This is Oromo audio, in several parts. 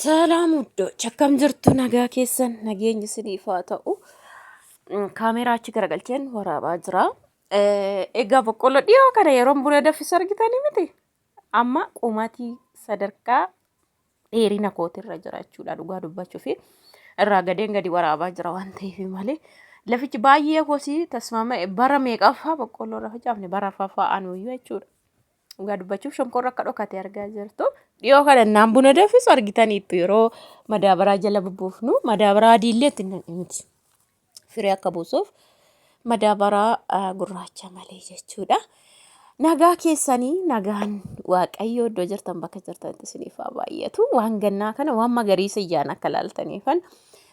Salaam ውዶች akkam jirtu nagaa keessan nageenyi isiniif haa ta'u. Kaameeraa achi garagalcheen waraabaa jira. Egaa boqqolloo dhiyoo kana yeroon buna danfisu argitanii miti. Amma qumatii sadarkaa dheerina kootirra jira jechuudha dhugaa dubbachuu fi irraa gadeen gadi waraabaa jira waan ta'eef malee. Lafichi baay'ee kosii tasmaama'e bara meeqaffaa boqqolloo irra facaafne bara arfaffaa anuyyuu jechuudha. Dhugaa dubbachuuf shonkorra akka dhokate argaa jirtu. Dhiyoo kana naan buna danfisu argitaniittu yeroo madaabaraa jala bubbuufnu madaabaraa adiillee itti hin miti. Firee akka buusuuf madaabaraa gurraacha malee jechuudha. Nagaa keessanii nagaan Waaqayyoo iddoo jirtan bakka jirtanitti isiniif haa baay'atu. Waan gannaa kana waan magariisa ijaan akka laaltaniifan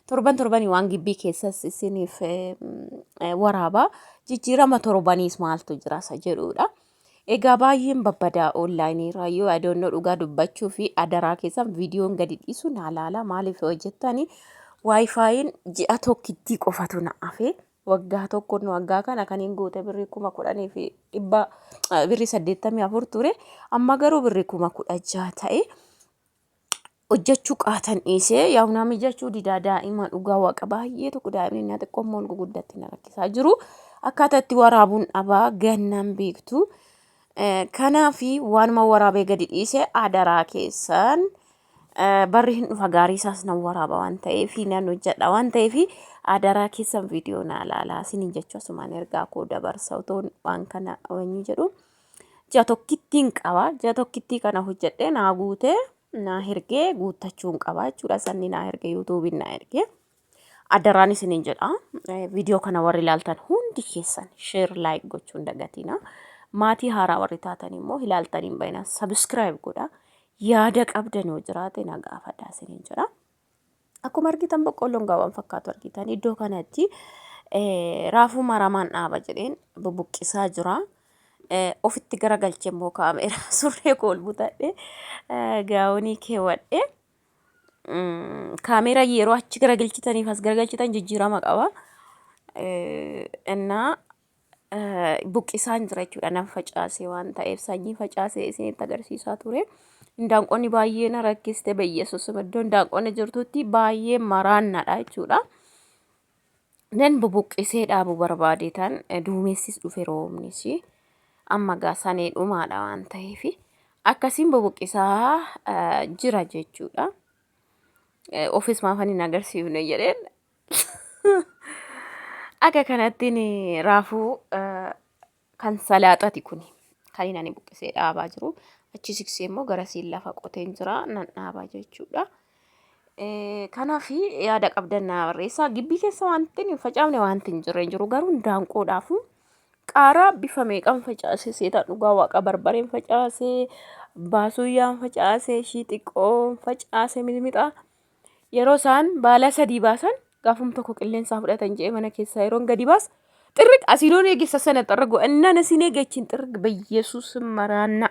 torban torbanii waan gibbii keessas isiniif waraabaa jijjiirama torbaniis maaltu jira isa jedhudha. Egaa baay'een babbadaa online irraa yoo I don't know dhugaa dubbachuu fi adaraa keessan viidiyoon gadi dhiisu naa laala maaliif yoo jettani wifiin ji'a tokkittii qofatu na hafe waggaa tokkoon waggaa kana kan hin guute birrii 10,100 birrii 84 ture amma garuu birrii 16,000 ta'e. Hojjechuu qaatan dhiisee yaa'u naa mijachuu didaa daa'ima dhugaa waaqa baay'ee tokko daa'imni naa xiqqoo immoo ol guguddatti na rakkisaa jiru. Akkaataa itti waraabuun dhabaa gannaan beektu. Kanaaf waanuma waraabee gadi dhiise adaraa keessan barri hin dhufa gaarii isaas nan waraaba waan ta'eef nan hojjedha waan ta'eef adaraa keessan viidiyoo naa ilaalaa isiniin jechuu asumaan ergaa koo dabarsa otoo waan kana wanni jedhu. Ji'a tokkittiin qaba. Ji'a tokkittii kana hojjedhee naa guutee naa hergee guuttachuun qaba jechuudha. Sanni naa herge yuutuubiin naa erge. Adaraan isiniin jedha. Viidiyoo kana warri ilaaltan hundi keessan share like gochuun dagatina. Maatii haaraa warri taatan immoo ilaaltanii hin bayina subscribe godha. Yaada qabdan yoo jiraate na gaafadha isiniin jedha. Akkuma argitan boqqoolloon gaawwan fakkaatu argitan iddoo kanatti raafuu maramaan dhaaba jedheen bubuqqisaa jira. Ofitti garagalchee immoo kaameeraa surree koo ol butadhe gaawonii keewwadhe. Kaameeraa yeroo achi garagalchitaniif as garagalchitan jijjiirama qaba. Innaa buqqisaan jira jechuudha. Nan facaasee waan ta'eef sanyii facaasee isinitti agarsiisaa ture. Indaanqonni baay'ee na rakkiste bayyeessus iddoo indaanqonni jirtutti baay'ee maraannadha jechuudha. Nan bubuqqisee dhaabu barbaade tan duumessis dhufe roobnis amma gaa sanee dhumaadha waan ta'eef akkasiin bubuqqisaa jira jechuudha. Ofis maafan hin agarsiifne jedheen Akka kanattiin raafuu kan salaaxati kuni kan inni ani buqqisee dhaabaa jiru. Achi siqsee immoo garasiin lafa qoteen jira nan dhaabaa jechuudha. Kanaaf yaada qabdan naa barreessaa. Gibbii keessa wanti hin facaafne wanti hin jirre hin jiru garuu daanqoodhaafu qaaraa bifa meeqan facaase seetaan dhugaa waaqa barbareen facaase baasuyyaan facaase ishii xiqqoon facaase mixmixaa. Yeroo isaan baala sadii baasan gaafum tokko qilleensaa fudhatan jedhee mana keessaa yeroon gadi baas xirriq asiin ol eegessa sana xirriq innaan asiin eegachiin xirriq bayyesuus maraanna.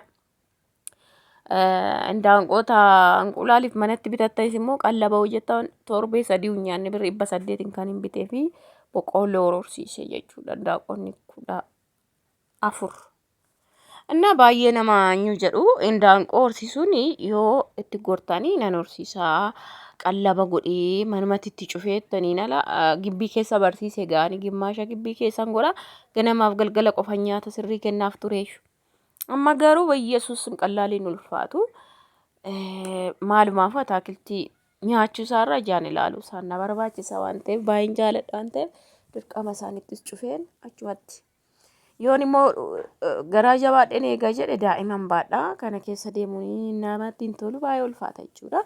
Indaanqoota inqulaaliif manatti bitattanis immoo qallaba hojjetan torbee sadii nyaanni birrii 800n kan hin bitee fi boqqoolloo hororsiise jechuudha. Indaanqoonni 14. Innaa baay'ee nama anyu jedhu indaanqoo horsiisuun yoo itti gortanii nan horsiisaa qallaba godhee manumatti itti cufee jettaniin ala gibbii keessa barsiise ga'anii gimmaasha gibbii keessan godha ganamaaf galgala qofa nyaata sirrii kennaaf tureeshu. Amma garuu Yesuus qallaaliin ulfaatu maalumaaf ataakiltii nyaachuu isaarra ijaan ilaaluu isaan na barbaachisa waan ta'eef baay'een jaaladha waan ta'eef dirqama isaanittis cufeen achumatti Yoon immoo garaa jabaadheen eega jedhe daa'iman baadha. Kana keessa deemuun namatti hin tolu baay'ee ulfaata jechuudha.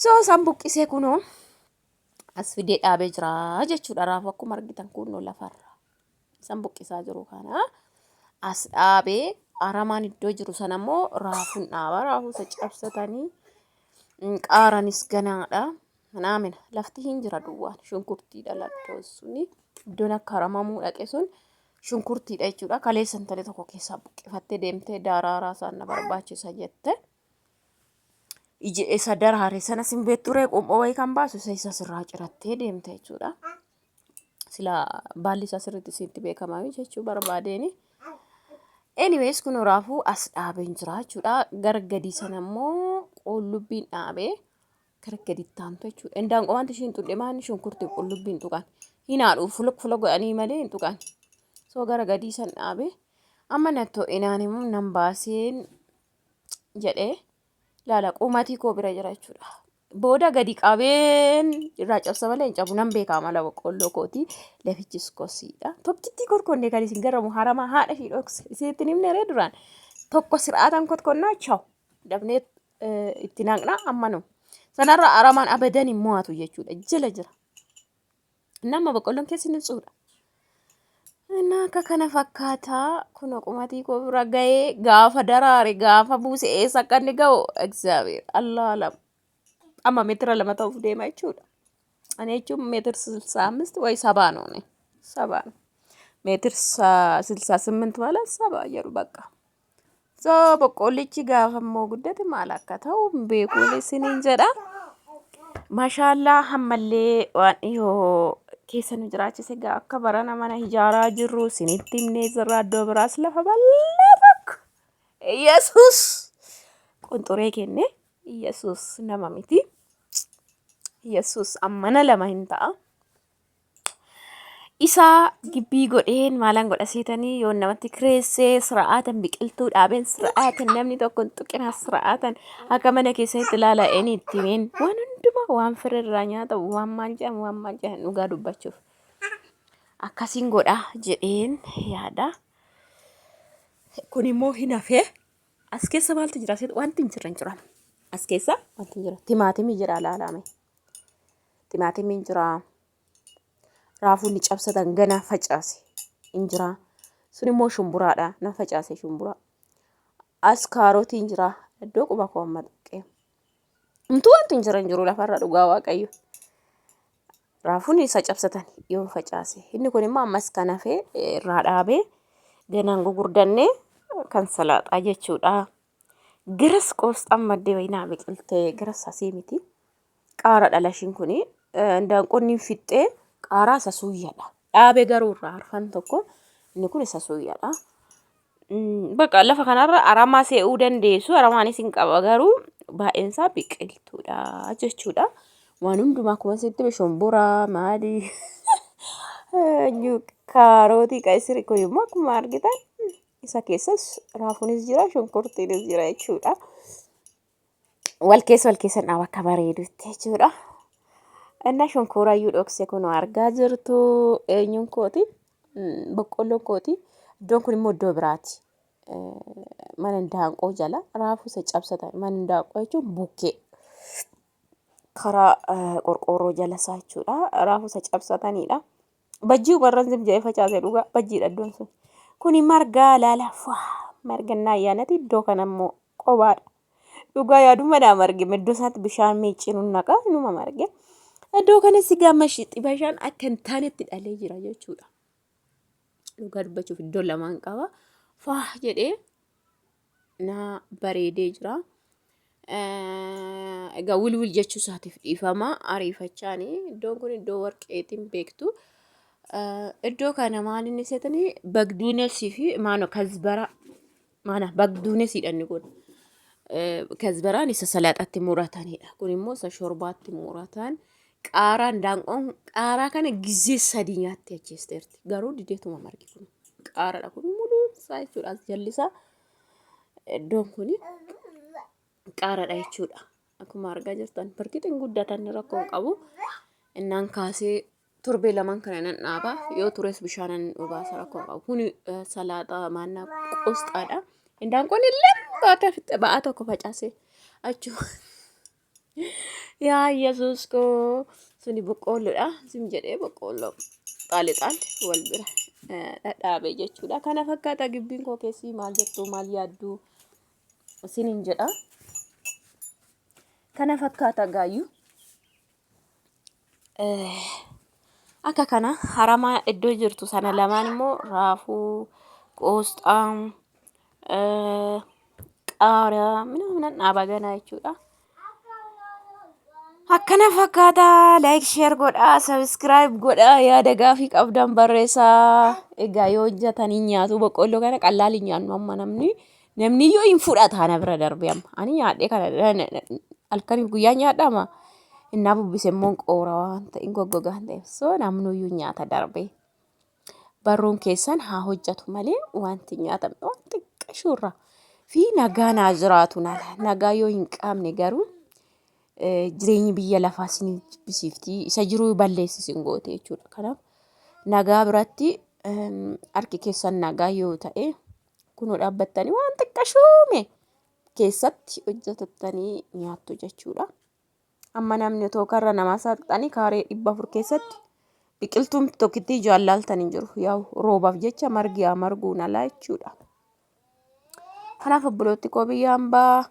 So isaan buqqisee kunoo as fidee dhaabee jira jechuudha. Raafuu akkuma argitan kunoo lafarra. Isaan buqqisaa jiru kana as dhaabee aramaan iddoo jiru sana immoo raafuun dhaaba. Raafuu isa cabsatanii qaaranis ganaadha. Naamina lafti hin jira duwwaan shunkurtiidha laddoon suni iddoon akka haramamuu dhaqe sun shunkurtiidha jechuudha. Kaleessa intali tokko keessaa buqqifattee deemtee daaraaraa isaan na barbaachisa jette. Iji isa daraare sanas hin beektu ree qophoo wayii kan baasu isa isa sirraa cirattee deemte jechuudha. Sila baalli isaa sirriitti isitti beekamaa jechuu barbaadeeni. Anyways kun raafuu as dhaabeen jira jechuudha. Gara gadii sana immoo qullubbiin dhaabee. Kara gaditti aantu jechuudha. Indaanqoo wanti ishiin tuqxe maanni shunkurtii qullubbii hin tuqan. Hin haadhu fuluk fuluk godhanii malee hin tuqan. So gara gadii san dhaabe. Amma natti ho'inaan immoo nan baaseen jedhee laala qumatii koo bira jira jechuudha. Booda gadi qabeen irraa cabsa malee hin cabu nan beekaa mala boqqoolloo kooti lafichis kosiidha. Tokkittii korkonne kan isin garamu haramaa haadha ishii dhokse isinitti hin himne ree duraan tokko sir'aatan kotkonnaa chaw dafnee itti naqna amma nu sanarra aramaan abadan hin mo'atu jechuudha jala jira. Nama boqqolloon keessi ni tsuudha. Innaa akka kana fakkaataa kun qumatii koo bira ga'ee gaafa daraare gaafa buuse eessa akka inni ga'u egzaabeer Allah alam. Amma meetira 2 ta'uuf deema jechuudha. Ani jechuun meetir 65 ወይ 70 ነው እኔ 70 ነው ሜትር 68 ማለት 70 jedhu bakka. So boqqoollichi gaafa immoo guddate maal akka ta'u hin beekuun isiniin jedha. Mashaallaa ammallee waan dhiyoo keessa nu jiraachise egaa akka barana mana ijaaraa jirru isinitti himnee jirra iddoo biraas lafa bal'aa tokko. Yesuus qunxuree kenne Yesuus nama miti. Yesuus ammana lama hin ta'a. Isaa gibbii godheen maalan godha seetanii yoo namatti kireessee sira'aatan biqiltuu dhaabeen sira'aatan namni tokko hin tuqinaa sira'aatan akka mana keessanitti ilaalaa inni itti himeen waan hundumaa waan fira irraa nyaatamu waan maal jedhamu waan maal jedhan dhugaa dubbachuuf akkasiin godha jedheen yaada. Kun immoo hin hafee as keessa maaltu jira seetu wanti hin jirre hin jiru. As keessa wanti hin jiru timaatimii jira ilaalame timaatimiin jira. Raafuun ni cabsatan ganaa facaase hin jira. Sun immoo shumburaadha. Nan facaase shumburaa. As kaarotiin jira. Iddoo quba koo amma tuqqee. Homtuu wanti hin jira hin jiru lafarra dhugaa waaqayyo. Raafuun isa cabsatan yoon facaase. Inni kun immoo ammas kan hafe irraa dhaabee ganaan gugurdannee kan salaaxaa jechuudha. Garas qoosxaan maddee wayinaa biqiltee garas asii miti. Qaara dhala ishiin kuni indaanqoonni fixxee qaaraa isa suuyyadha. Dhaabe garuu irraa arfan tokko inni kun isa suuyyadha. Bakka lafa kanarra aramaa se'uu dandeessu aramaanis hin qaba garuu baay'een isaa biqiltuudha jechuudha. Waan hundumaa akkuma sitti hime shomboraa maali kaarootii qaysiri kun immoo akkuma argitan isa keessas raafuunis jira shunkurtiinis jira jechuudha. Wal keessa wal keessa dhaaba akka bareedutti jechuudha. Innaa shonkooraayyuu dhokse kun argaa jirtu eenyuun kooti boqqolloon kooti iddoon kun immoo iddoo biraati. Mana indaanqoo jala raafuu isa cabsatan mana indaanqoo jechuun bukkee karaa qorqoorroo jala isaa jechuudha. Raafuu isa cabsatanidha. Bajjii warran zim jedhee facaase dhugaa bajjiidha iddoon sun. Kuni margaa laala faa margannaa ayyaanati iddoo kana immoo qobaadha. Dhugaa yaaduma naa marge iddoo isaatti bishaan miiccinuun naqa inuma marge. Iddoo kanas egaa xibashaan akka hin taanetti dhalee jira jechuudha. Dhugaa dubbachuuf iddoo lamaan qaba. Faa jedhee naa bareedee jira. Egaa wilwil jechuu isaatiif dhiifama ariifachaani. Iddoon kun iddoo warqeetiin beektu. Iddoo kana maal inni seetanii bagduunesii fi maano kazbara maana bagduunesiidha inni kun. Kazbaraan isa salaaxaatti muratanidha. Kun immoo isa shorbaatti muratan. Qaaraan daanqoon qaaraa kana gizee sadii nyaattee ajjeesteerti. Garuu dideetuma margi kun. Qaaradha kun muluun isaa jechuudha. As jallisaa iddoon kun qaaradha jechuudha. Akkuma argaa jirtan barkixiin guddatan rakkoo hin qabu. Innaan kaasee torbee lamaan kana nan dhaaba. Yoo tures bishaanan obaasa rakkoo hin qabu. Kun salaaxaa maannaa qosxaadha. Indaanqoon illee baatee fixxe ba'aa tokko facaasee achuma. Yaa Yesuus koo suni boqqoolloodha. Sim jedhee boqqoolloo xaali xaali wal bira dhadhaabee jechuudha. Kana fakkaata gibbiin koo keessi maal jettu maal yaaddu isiniin jedha. Kana fakkaata gaayyuu. Akka kana haramaa iddoo jirtu sana lamaan immoo raafuu, qoosxaa, qaaraa minaamin dhaaba ganaa jechuudha. Akkana fakkaata like share godhaa subscribe godhaa yaada gaafii qabdan barreessaa. Egaa yoo hojjetanii nyaatu boqqolloo kana qallaal hin nyaannu amma namni namni iyyuu hin fudhata ana bira darbee amma ani nyaadhee kana halkaniif guyyaa nyaadhama. Innaa bubbise immoo qoora waan ta'e hin goggoga waan ta'eef so namnuyyuu nyaata darbee. Barruun keessan haa hojjetu malee wanti nyaatamne waan xiqqashuurra fi nagaa naa jiraatu nala. Nagaa yoo hin qabne garuu jireenyi biyya lafaa isin jibbisiifti isa jiruu balleessi isin goote jechuudha. Kanaaf nagaa biratti harki keessan nagaa yoo ta'e kunoo dhaabbattanii waan xiqqashuume keessatti hojjetattanii nyaattu jechuudha. Amma namni otoo karra namaa saaqxanii kaaree 400 keessatti biqiltuun tokkittii ijaan laaltan hin jiru. Yaa'u roobaaf jecha margi haa marguun alaa jechuudha. Kanaaf obbolootni koo biyya hambaa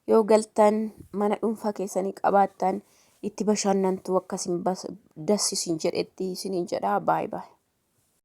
yoo galtan mana dhuunfaa keessanii qabaattan itti bashannantu akkasin dassi isin jedhetti isiniin jedha baay'ee baay'ee.